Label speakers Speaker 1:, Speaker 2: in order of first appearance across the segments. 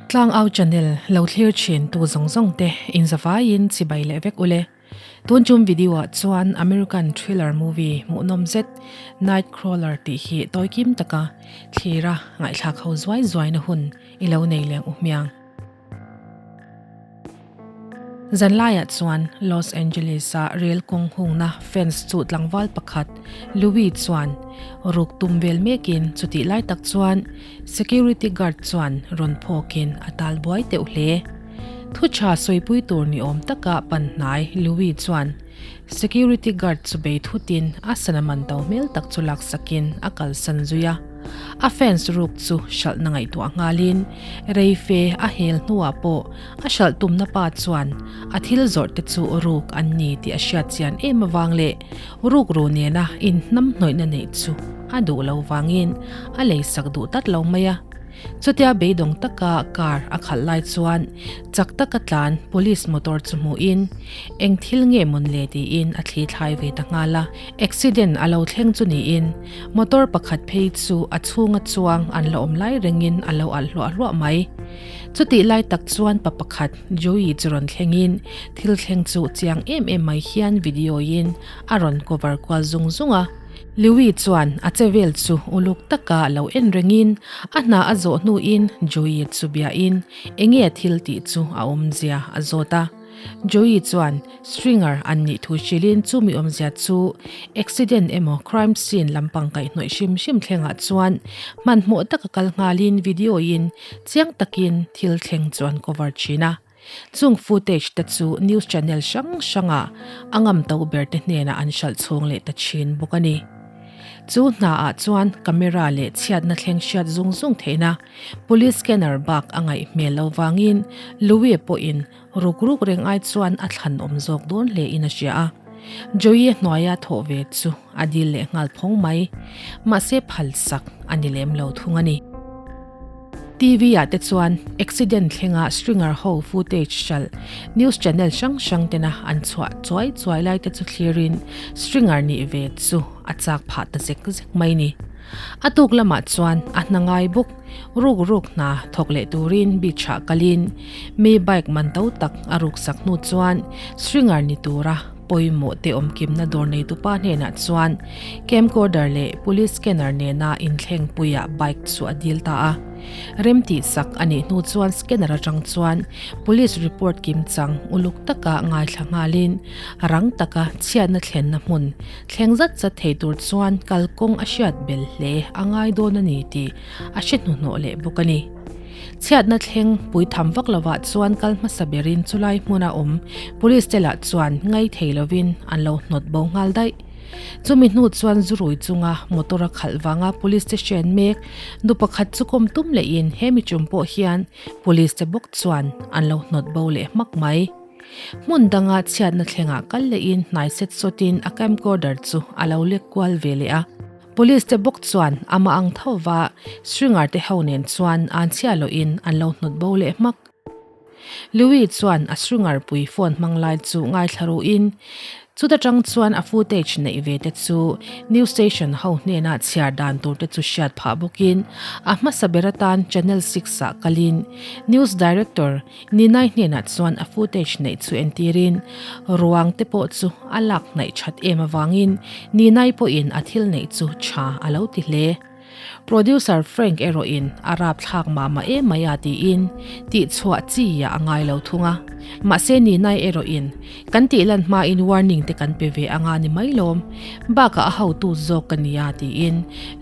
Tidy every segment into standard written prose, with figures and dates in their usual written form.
Speaker 1: Tlangau channel lo thlir thin tu zawng zawng te in zavaiin chibai leh vek ule. Tun tum video ah chuan American thriller movie hmuhnawm zet Nightcrawler tih hi tawi kim taka thlira ngaihthlak ho zuai zuai na hun i lo nei leng u hmiang. Zanlaiah chuan Los Angeles-a rel kawng hungna fence chu tlangval pakhat Louie chuan ruk tum vel mekin chutih lai tak chuan security guard chuan rawn phawkin a tal buai teuh hle. Thu tha sawipui tur ni awm taka pan hnai Louie chuan security guard chu bei thutin a sana man to hmel tak chu laksakin a kalsan zui a. A fence ruk chu hralhna ngaihtuah nghalin reife a hel hnuah pawh a hralh tumna pa chuan a thil zawrh te chu ruk an ni tih a hriat chian em avang leh ruk ru nena inhnamhnawihna neih chu a duh lo vangin a leisak duh tlat lo mai a. Chutia beidawng taka car a khalh lai chuan chak taka tlan police motor chu hmuhin eng thil nge mawn le tiin a thli thlai ve ta nghal a. Accident a lo thleng chu niin motor pakhat phei chu a chhunga chuang an la awm lai rengin a lo alh hluah hluah mai. Chutih lai tak chuan pa pakhat Joey chu rawn thlengin thil thleng chu chiang em em mai hian video in a rawn cover kual zung zung a. Louie chuan a che vel chu uluk taka lo en rengin a hna a zawh hnuin Joey chu biain enge a thil tih chu a awmzia a zawt a. Joey chuan stringer an nih thu hrilhin chumi awmzia chu accident emaw crime scene lampang kaihhnawih hrim hrim thlengah chuan hmanhmawh taka kal nghalin video in chiang takin thil thleng chu an cover thin a. Chung footage te chu news channel hrang hrangah a ngam to ber te hnenah an hralh chhung leh ta thin bawk a ni. Chu hna ah chuan camera leh chhiatna thleng hriat zung zung theihna police scanner bak a ngaih hmel lo vangin Louie pawhin ruk ruk reng ai chuan a thlan awm zawk dawn hle in a hria a. Joey hnuaia thawh ve chu a dil leh nghal phawng mai. Mahse phal sak a ni lem lo thung a ni. TV ah te chuan accident thlenga stringer ho footage hralh news channel hrang hrang tena an chhuah chuai chuai lai te chu thlirin stringer nih ve chu a chak phah ta zek zek mai ni. A tuk lamah chuan a hna ngai bawk ruk ruk hna thawk leh turin beach ah kalin mi bike man to tak a ruk sak hnu chuan stringer ni tura pawimawh te awmkimna dawr neitupa hnenah chuan camcorder leh police scanner nena inthlengpuiah bike chu a dil ta a. Remtih sak a nih hnu chuan scanner atang chuan police report kimchang uluk taka ngaithla nghalin rang taka chhiatna thlenna hmun thleng zat zat thei tur chuan kalkawng a hriat bel hle a ngai dawn a ni tih a hre hnuhnawh leh bawk a ni. Chhiatna thleng pui tham vak lovah chuan kal hmasa berin chulai hmuna awm police te lah chuan ngai thei lovin an lo hnawt bo nghal daih. Chumi hnu chuan zu rui chunga motor a khalh vanga police te hren mek nu pakhat chu kawm tum lehin he mi tum pawh hian police te bawk chuan an lo hnawt bo leh hmak mai. Hmun danga chhiatna thlengah kal lehin hnai set sawtin a camcorder chu a lo lek kual ve leh a. Police te bawk chuan amah ang tho va stringer te ho nen chuan an chhia lohin an lo hnawt bo leh hmak. Louie chuan a stringer pui phone hmang lai chu ngaithla ruhin chuta tang chuan a footage neih ve te chu news station ho hnena chhiar dan tur te chu hriat phah bawkin a hmasa ber atan channel 6 ah kalin news director Ninai hnenah chuan a footage neih chu entirin ruang te pawh chu a lak hnaih that em avangin Ninai pawhin a thil neih chu tha a lo ti hle. Producer Frank erawhin a rapthlak mah mah em mai a tiin tihchhuah chi ah a ngai lo thung a. Mahse Ninai erawhin kan tih lan hmain warning te kan pe ve anga ni mai lawm. Bakah a hotu zawk ka nia tiin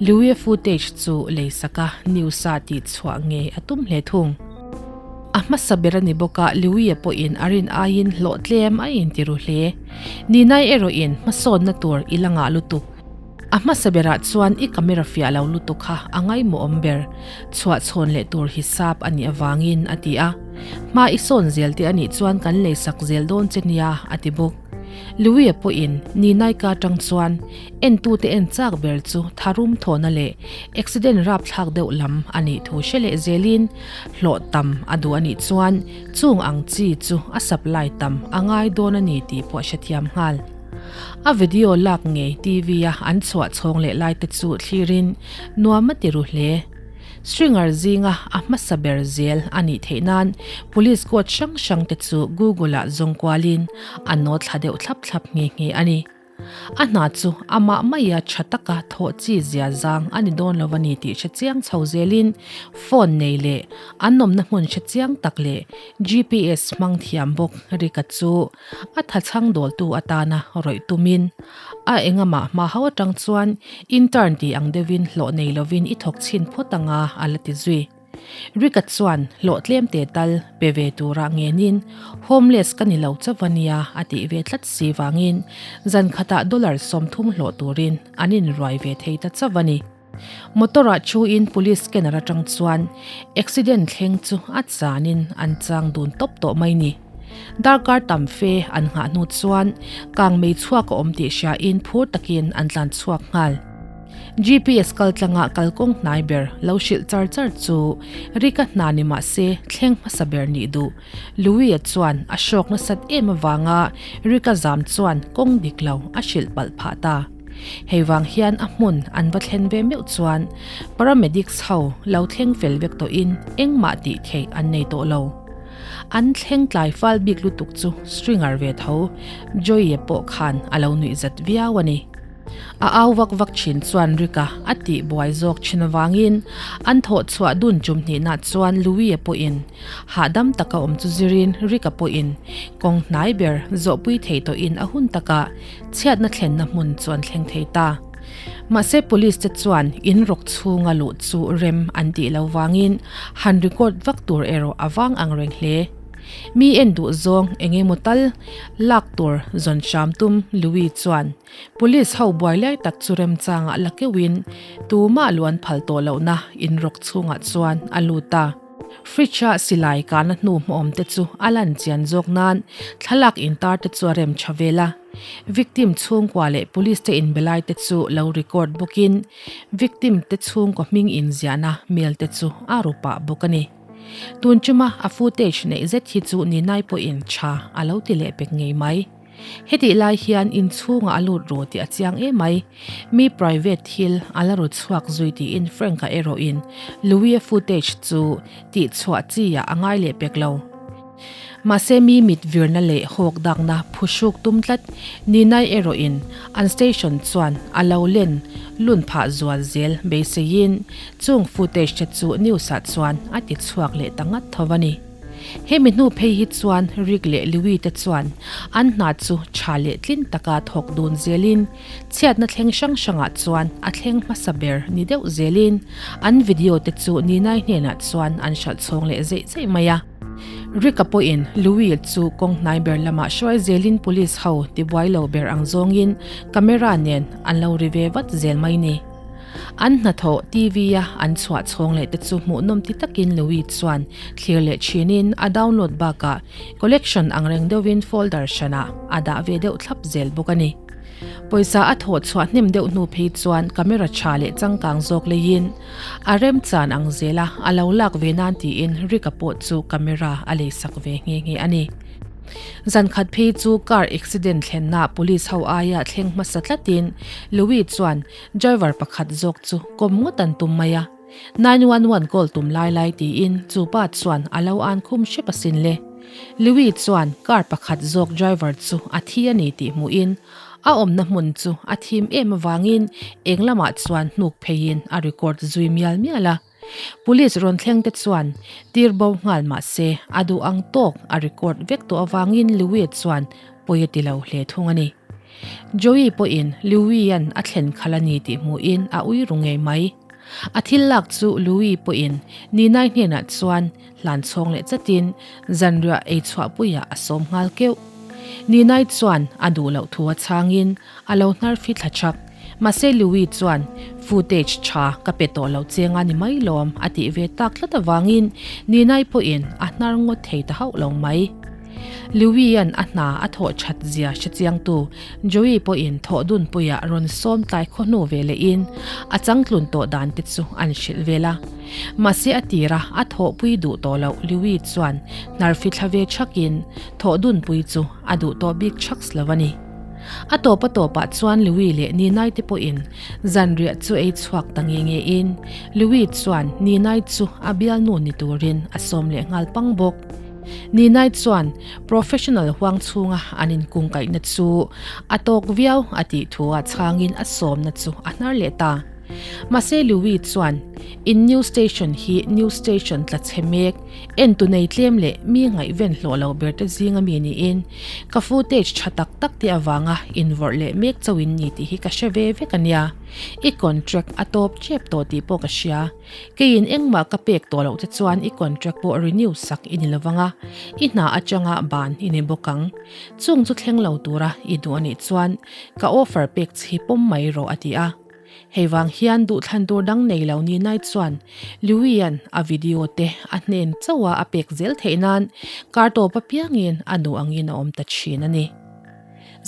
Speaker 1: Louie footage chu leisak a news-a tihchhuah ngei a tum hle thung. A hmasa ber a ni bawk a, Louie pawhin a rin aiin hlawh tlem a inti ru hle. Ninai erawhin hmasawnna tur i la ngah lutuk. A hmasa berah chuan i camera fiah lo lutuk kha a ngaimawhawm ber. Chhuah chhawn leh tur hisap a nih avangin a ti a. Hma i sawn zel te a nih chuan kan leisak zel dawn che nia a ti bawk. Louie pawhin Ninai ka atang chuan Entute en chak ber chu tharum thawhna leh accident rapthlak deuh lam a nih thu hre leh zelin hlawh tam a duh a nih chuan chung ang chi chu a supply tam a ngai dawn a ni tih pawh a hrethiam nghal. A video lak ngei TV a an chhuah chhawng leh lai te chu thlirin nuam a ti ru hle. Stringer zinga a hmasa ber zel a nih theih nan police code hrang hrang te chu Google ah zawng kualin a nawt thla deuh thlap thlap nghe nghe a ni. A hna chu amah maia tha taka thawh chi zia zang a ni dawn lo a ni tih hre chiang chho zelin phone nei leh an awmna hmun hre chiang tak leh GPS hmang thiam bawk Rika chu a thachhang dawltu atana rawih tumin a engamah hma ho atang chuan intern tih ang deuhin hlawh nei lovin i thawk chhin phawt anga a la ti zui. Rika chuan hlawh tlem te tal pe ve tura ngenin homeless ka ni lo chauh a nia a tih ve tlat si vangin zan khatah dollar 30 hlawh turin an inruai ve thei ta chauh a ni. Motor ah thuin police scanner atang chuan accident thleng chu a chanin an chang dun tawp tawh mai ni. Darkar tam fe an nghah hnu chuan kangmei chhuak a awm tih hriain phur takin an tlan chhuak nghal. GPS kal tlangah kalkawng hnai ber lo hrilh char char chu Rika hna ni mah se thleng hmasa ber nih duh. Louie-a chuan a hrawk nasat em avanga Rika zam chuan kawng dik lo a hrilh palh phah ta. Hei vang hian a hmun an va thlen ve meuh chuan paramedics ho lo thleng fel vek tawhin engmah tih theih an nei tawh lo. An thleng tlai fal bik lutuk chu stringer ve tho Joey-a pawh khan a lo nuih zat viau a ni. A au vak vak thin chuan Rick-a a tih buai zawk thin avangin an thawh chhuah dun tum hnihna chuan Louie-a pawhin hahdam taka awm chu zirin Rick-a pawhin kawng hnai ber zawhpui thei tawhin a hun takah chhiatna thlenna hmun chu an thleng thei ta. Mahse police te chuan in rawk chhunga luh chu rem an tih lo vangin han record vak tur erawh a vang ang reng hle. Mi en duh zawng eng emaw tal lak tur zawn hram tum Louis chuan police ho buai lai tak chu remchangah la keuhin tumah luan phal tawh lohna in rawk chhungah chuan a lut a. Fridge-a silai kahna hnu hmuhawm te chu a lan chian zawk nan thlalak intar te chu a rem tha vel a. Victim chhungkua leh police te inbe lai te chu lo record bawkin victim te chhungkaw hming inziahna mail te chu a ru pah bawk a ni. Tun chuma a footage neih zet hi chu Ninai pawhin tha a lo ti leh pek ngei mai. Hetih lai hian inchhungah a lut ru tih a chiang em mai. Mi private thil a la ru chhuak zui tiin Frank-a erawhin Louis-a footage chu tih chhuah chi ah a ngai leh pek lo. Mahse mi mit virna leh hawk dakna phuhruk tum tlat Ninai erawhin an station chuan a lo len lun phah zual zel beiseiin chung footage te chu news ah chuan a ti chhuak leh ta ngat tho a ni. Hemi hnu phei hi chuan Rick leh Louie te chuan an hna chu tha leh tlin taka thawk dun zelin chhiatna thleng hrang hrangah chuan a thleng hmasa ber ni deuh zelin an video te chu Ninai hnenah chuan an hralh chhawng leh zeih zeih mai a. Rick-a pawhin Louie chu kawng hnai ber lamah hruai zelin police ho tibuai lo ber ang zawngin camera nen an lo ri ve vat zel mai ni. An hnathawh TV-a an chhuah chhawng leh te chu hmuhnawm ti takin Louie chuan thlir leh thinin a download bakah collection ang reng deuhin folder hranah a dah ve deuh thlap zel bawk a ni. Pawisa a thawh chhuah hnem deuh hnu phei chuan camera tha leh changkang zawk leiin a remchan ang zela a lo lak ve nan tiin Rick-a pawh chu camera a leisak ve nghe nghe a ni. Zan khat phei chu car accident thlenna police ho aia thleng hmasa tlatin Louie chuan Driver pakhat zawk chu kawm ngawt an tum mai a, 911 call tum lai lai tiin chu pa chuan a lo an khum hrep asin le. Louie chuan car pakhat zawk driver chu a thi a ni tih hmuhin a awmna hmun chu a thim em avangin eng lamah chuan hnuk pheiin a record zui mial mial a. Police rawn thleng te chuan tir bo nghal mah se a duh ang tawk a record vek tawh avangin Louie chuan pawi a ti lo hle thung a ni. Joey pawhin Louie-a'n a thlen khalh a ni tih hmuhin a ui ru ngei mai. A thil lak chu Louie pawhin Ninai hnenah chuan hlan chhawng leh chatin zanriah ei chhuahpuiah a sawm nghal keuh. Ninai chuan a duh loh thu a chhangin a lo hnar fi thla chak. Mahse Louie chuan footage tha ka pe tawh lo cheng a ni mai lawm a tih ve tak tlat avangin Ninai pawhin a hnar ngawt thei ta hauh lo mai. Louie-a'n a hna a thawh that zia hre chiangtu Joey pawhin thawh dunpuiah rawn sawm tlai khaw hnu ve lehin a changtlun tawh dan te chu an hrilh vel a. Mahse a tira a thawhpui duh tawh loh Louie chuan hnar fithla ve thakin thawh dunpui chu a duh tawh bik thaks lo a ni. A tawp a tawpah chuan Louie leh Ninai te pawhin zanriah chu ei chhuak ta nge nge in Louie chuan Ninai chu a bialnu ni turin a sawm leh nghal pang bawk. Ninai chuan professional huang chhunga an inkungkaihna chu a tawk viau a tih thu ah chhangin a sawmna chu a hnar leh ta. Mahse Louie chuan in news station hi news station tla chhe mek, entu nei tlem leh mi ngaihven hlawh lo ber te zinga mi niin ka footage tha tak tak te avanga invawrh leh mek chauh in ni tih hi ka hre ve vek a nia. I contract a tawp tep tawh tih pawh ka hria. Keiin engmah ka pek tawh loh te chuan i contract pawh renew sak i ni lovang a, i hna atanga ban i ni bawk ang. Chung chu thleng lo tura i duh a nih chuan ka offer pek che hi pawm mai rawh a ti a. Hei vang hian duhthlan tur dang nei lo ni nai chuan Louie-a'n a video te a hnen chauh a a pek zel theih nan kar tawp apiangin a nu angin a awm ta thin a ni.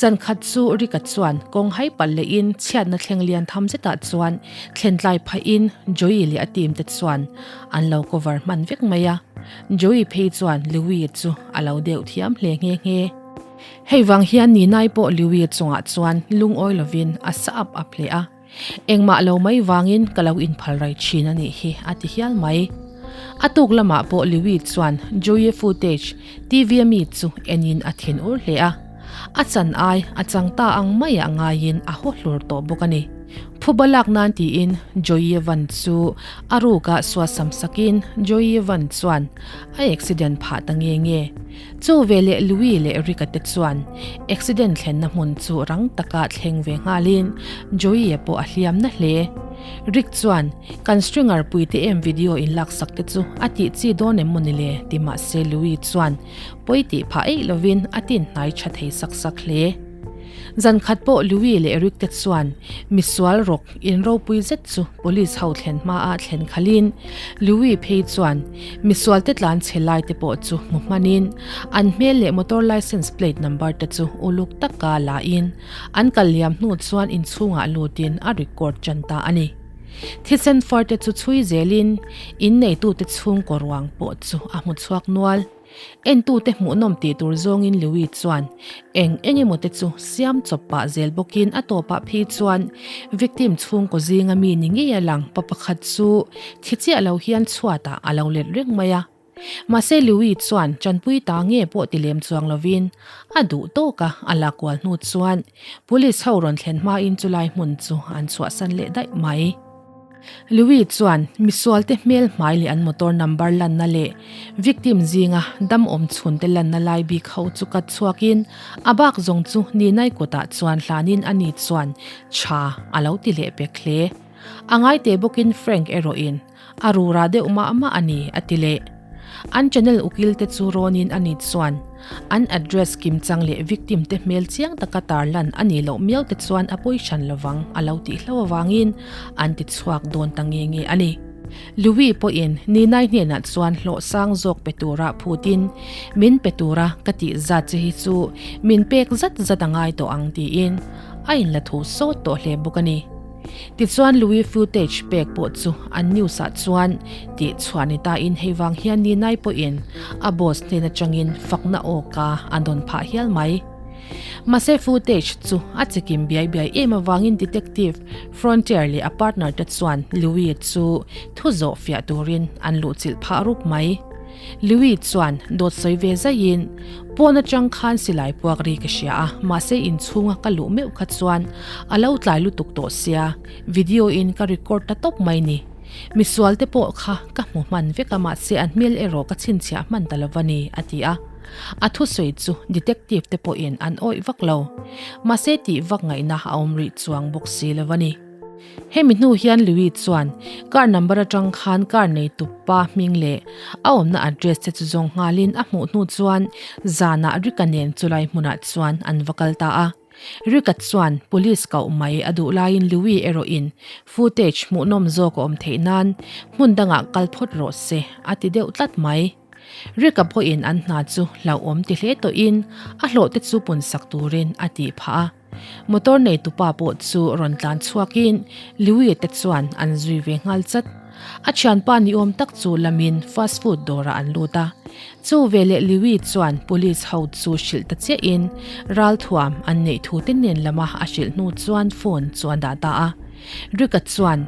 Speaker 1: Zan khat chu Rick-a chuan kawng hai palh lehin chhiatna thleng lian tham zetah chuan thlen tlai phahin Joey leh a team te chuan an lo cover hman vek mai a. Joey phei chuan Louie chu a lo deuh thiam hle nghe nghe. Hei vang hian Ninai pawh Louie chungah chuan lungawi lovin a sa ap ap hle a. Engmah lo mai vangin ka lo inphal rai thin a nih hi a ti hial mai. A tuk lamah pawh Louie chuan Joey footage TV a mi chu enin a thin ur hle a. A chan ai a chang ta ang maiah ngaiin a haw hlur tawh bawk a ni. Phuba lak nan tiin Joey van chu a ruka suasam sakin Joey van chuan a accident phah ta nge nge. Chu veleh Louie leh Rick-a te chuan accident thlenna hmun chu rang taka thleng ve nghalin Joey-a pawh a hliam na hle. Rick chuan, Kan stringer puite em video inlaksak te chu a tih chi dawn em mawni le? ti mahse Louie chuan pawi tih phah eih lovin a tin hnai tha thei sak sak hle. Zan khat pawh Louie leh Rick te chuan misual rawk in ropui zet chu police ho thlen hmaah thlen khalhin Louie phei chuan misual te tlan chhe lai te pawh chu hmu hmanin an hmel leh motor licence plate number te chu uluk taka la in an kal liam hnu chuan inchhungah lutin a record tan ta a ni. Thisen far te chu chhui zelin in neitute chhungkaw ruang pawh chu a hmu chhuak nual. Entute hmuhnawm tih tur zawngin Louie chuan eng eng emaw te chu siam chawp pah zel bawkin a tawpah phei chuan victim chhungkaw zinga mi ni ngei a lang pa pakhat chu thi chiah lo hian chhuatah a lo let reng mai a. Mahse Louie chuan tanpui ta nge pawh ti lem chuang lovin a duh tawk a, a la kual hnu chuan police ho rawn thlen hmain chulai hmun chu an chhuahsan leh daih mai. Louie chuan misualte hmel hmai leh an motor number lanna leh victim zinga dam awm chhunte lanna lai bik ho chu cut chhuakin a bak zawng chu Ninai kutah chuan hlanin ani chuan tha a lo ti leh pek hle. A ngaite bawkin Frank erawhin a rura deuh mah mah a ni a ti leh. An channel ukil te chu rawnin ani chuan an address kimchang leh victim te hmel chiang taka tarlan a nih loh miau te chuan a pawi hran lovang a lo tih hlo avangin an ti chhuak dawn ta nge nge a ni. Louie pawhin Ninai hnenah chuan hlawh sang zawk pe tura phutin min pe tura ka tih zat che hi chu min pek zat zat a ngai tawh ang tiin a inla thu sawt tawh hle bawk a ni. Tichuan Louis footage pek pawh chu an news ah chuan tih chhuah ni ta in hei vang hian Ninai pawhin a boss hnen atangin fakna awka a dawn phah hial mai. Mahse footage chu a chikim biai biai em avangin detective Frontier leh a partner te chuan Louis chu thu zawh fiah turin an luhchilh phah rup mai. Louis chuan dawt sawi ve zaihin, Pawn atang khan silai puak ri ka hria a, mahse inchhunga ka luh meuh kha chuan a lo tlai lutuk tawh sia, video in ka record ta tawp mai ni. Misual te pawh kha ka hmu hman vek a mahse an hmel erawh ka chhinchhiah hman ta lo va ni, a ti a. A thusawi chu detective te pawhin an awih vak lo. Mahse tih vak ngaihna a awm rih chuang bawk si lo va ni. Hemi hnu hian Louis chuan car number atang khan car neitu pa hming leh a awmna address te chu zawng nghalin a hmuh hnu chuan zanah Rick-a nen chulai hmunah chuan an va kal ta a. Rick-a chuan police koh mai a duh laiin Louis erawhin footage hmuhnawm zawk a awm theih nan hmun dangah kal phawt rawh se a ti deuh tlat mai. Rick-a pawhin an hna chu hlauhawm ti hle tawhin a hlawh te chu punsak turin a tih phah a. Motor neitupa pawh chu rawn tlan chhuakin Louie te chuan an zui ve nghal chat. A thianpa niawm tak chu lamin fast food dawrah an lut a. Chu veleh Liwi chuan police ho chu hrilh ta chiahin ralthuam an neih thu te nen lama a hrilh hnu chuan phone chu a dah ta a. Rick-a chuan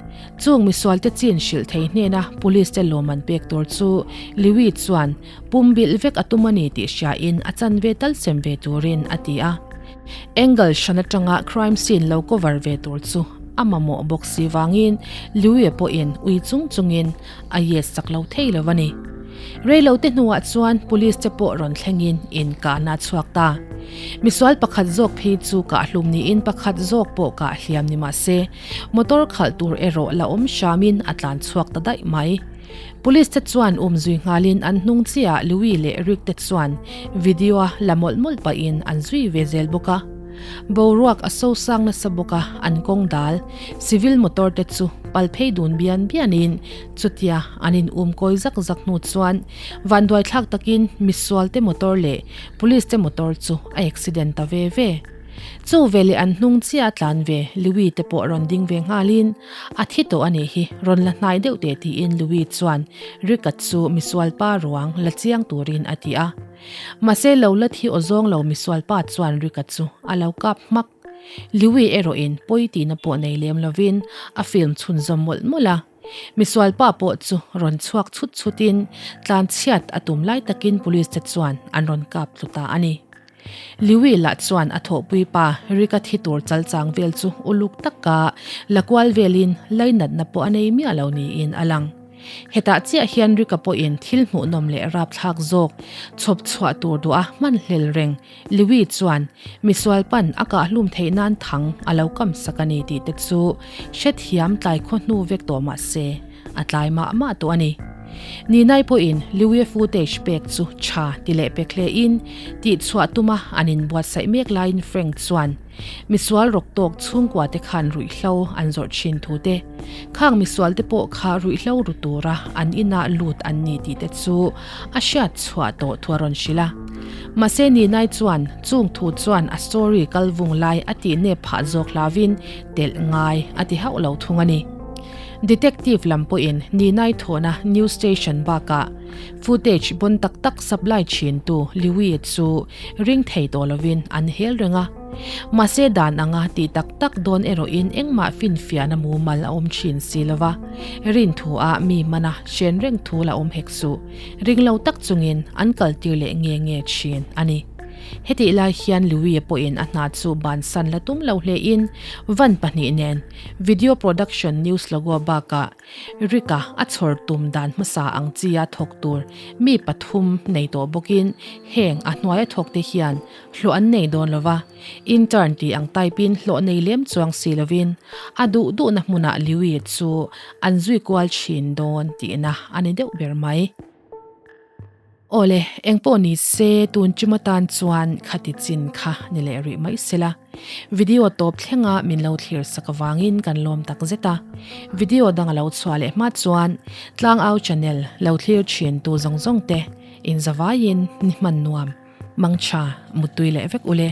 Speaker 1: chung misualte chin hrilh thei hnena police te lawm an pek tur chu Liwi chuan pumbilh vek a tum a ni tih hriain a chanve tal sem ve turin a ti a. Angle hran atanga crime scene lo cover ve tur chu a mamawh bawk si vangin Liwi-a pawhin ui chung chungin a yes chak lo thei lo a ni. Reilote hnuah chuan police te pawh rawn thlengin inkahna a chhuak ta. Misual pakhat zawk phei chu kah hlum niin pakhat zawk pawh kah hliam ni mah se, motor khalh tur erawh la awm hramin a tlan chhuak ta daih mai. Police te chuan umzui nghalin an hnung chiah Louis leh Rick te chuan video a la mawlh mawlh pahin an zui ve zel bawk a. Boruak a sosang nasa bawk a, an kawng dal, civil motor te chu pal phei dun bian bianin chutia an in um kawi zak zak hnu chuan vanduai thlak takin misual te motor leh police te motor chu a accident ta ve ve. Chu veleh an hnung chiah a tlan ve Louis te pawh rawn ding ve nghalin a thi tawh a nih hi rawn la hnai deuh teh tiin Louis chuan Rick-a chu misual pa ruang la chiang turin a ti a. Mahse lo la thi aw zawng lo misual pa chuan Rick-a chu a lo kap hmak. Louis erawhin pawi tihna pawh nei lem lovin a film chhunzawm mawlh mawlh a. Misual pa pawh chu rawn chhuak chhut chhutin tlan chhiat a tum lai takin police te chuan an rawn kap tlu ta a ni. Louis lah chuan a thawhpui pa Rick-a thi tur chal chang vel chu uluk taka la kual velin lainatna pawh a nei miah lo niin a lang. Hetah chiah hian Rick-a pawhin thil hmuhnawm leh rapthlak zawk chhawp chhuah tur duh a hman hlel reng. Louis chuan misual pan a kahhlum theih nan thang a lo kam sak a ni tih te chu hrethiam tlai khaw hnu vek tawh mah se a tlai mah mah tawh a ni. Ninai pawhin Louis footage pek chu tha ti leh pek hle in tih chhuah tuma an inbuatsaih mek laiin Frank chuan misual rawk tawk chhungkua te khan ruihhlo an zawrh thin thu te, khang misual te pawh kha ruihhlo ru tura an inah lut an ni tih te chu a hriat chhuah tawh thu a rawn hrilh a. Mahse Ninai chuan chung thu chuan a story kal vung lai a tih nep phah zawk hlauvin telh ngai a ti hauh lo thung a ni. Detective lam pawhin Ninai thawhna news station bakah footage bawn tak tak supply thintu Liuie chu ring thei tawh lovin an hel reng a. Mahse dan anga tih tak tak dawn erawhin engmah finfiahna mumal a awm thin si lova, rin thu ah mi mana hren reng thu la awm hek suh, ring lo tak chungin an kaltir leh nge nge thin a ni. Hetih lai hian Louie pawhin a hna chu bansan la tum lo hlein van pahnih nen video production news logo bakah Rick-a a chhawr tum dan hmasa ang chia thawk tur mi pathum nei tawh bawkin heng a hnuaia thawkte hian hlawh an nei dawn lo va, intern tih ang type-in hlawh nei lem chuang si lovin a duh duhna hmunah Liuie chu an zui kual thin dawn tihna a ni deuh ber mai. Awle, engpawh ni se tun chum atan chuan khati chin kha ni leh rih mai sela. Video tawp thlenga min lo thlir sak avangin kan lawm tak zet a. Video dang a lo chhuah leh hma chuan Tlangau channel lo thlir thin tu zawng zawng te inzavaiin ni hman nuam, mangtha, muttui leh vek ule.